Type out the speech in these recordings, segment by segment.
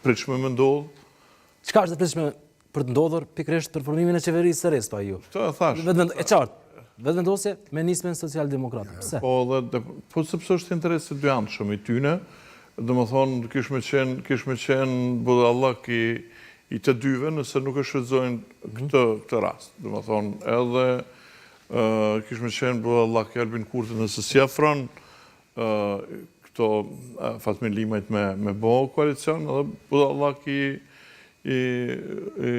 pritshme me ndodhë. Çka është e pritshme për të ndodhur pikërisht për formimin e qeverisë së re, Spahiu? Këtë e thash. E qartë. Vetëvendosje me Nismën Socialdemokrate. Pse? Po dhe po sepse është interes i dyanshëm i tyne, domethënë kish me qenë kish me qenë budallëk i i të dyve nëse nuk e shfrytëzojnë mhm. këtë këtë rast. Domethënë edhe kish me qenë budallëk i Albin Kurtit nëse s'i afron këto Fatmir Limajt me me bo koalicion edhe budallak i i i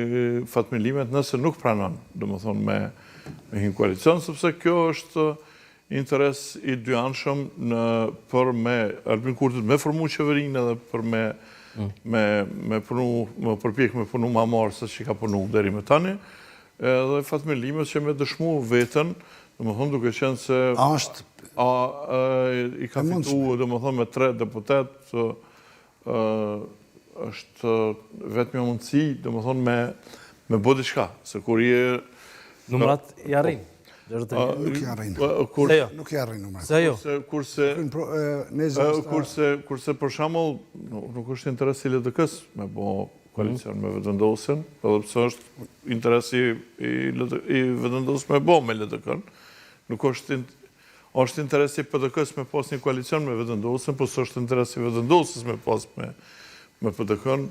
Fatmir Limajt nëse nuk pranon, domethënë me me hi në koalicion sepse kjo është interes i dyanshëm në për me Albin Kurtit me formu qeverinë edhe për me mm. me me punu me përpjek me punu ma marë se që ka punu deri më tani Edhe Fatmir Limës që me dëshmu veten, domethënë duke qenë se A është a, i ka fitu, domethënë me tre deputetë, është vetmja mundësi, domethënë me me bo diçka, se kur je Numrat i arrin. Nuk i arrin. Kur jo? Nuk i arrin numrat. Se jo. Kurse kurse kurse për shembull nuk është interesi i LDK-së me bo koalicion me Vetëvendosjen, edhe pse është interesi i, i Vetëvendosjes me bo me LDK-n, nuk është është interesi i PDK-së me pas një koalicion me Vetëvendosjen, po s'është interesi i Vetëvendosjes me pas me, me PDK-n,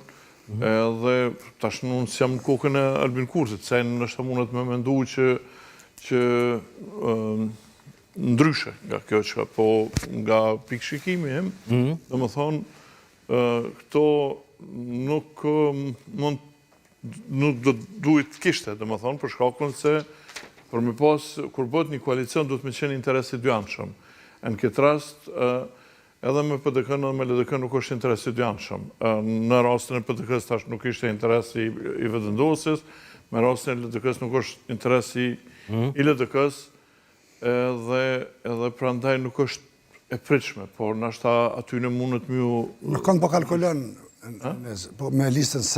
mhm. edhe tash unë s'jam në kokën e Albin Kurtit, se ndoshta mundet me mendu që, që ndryshe nga kjo që po nga pikëshikimi im, mm domethonë, Këto nuk mund nuk do të duhet të kishte, domethonë, për shkakun se për me pas, kur bëhet një koalicion, duhet me qenë interes i dyanshëm. E në këtë rast, edhe me PDK-në edhe me LDK nuk është interes i dyanshëm. Në rastin e PDK-së tash nuk ishte interes i, i Vetëvendosjes, me rastin e LDK-së nuk është interes i, mm. i LDK-së, edhe, edhe prandaj nuk është e pritshme, por nashta atyne mundet me ju... Me kënd po kalkulon, po me listën se...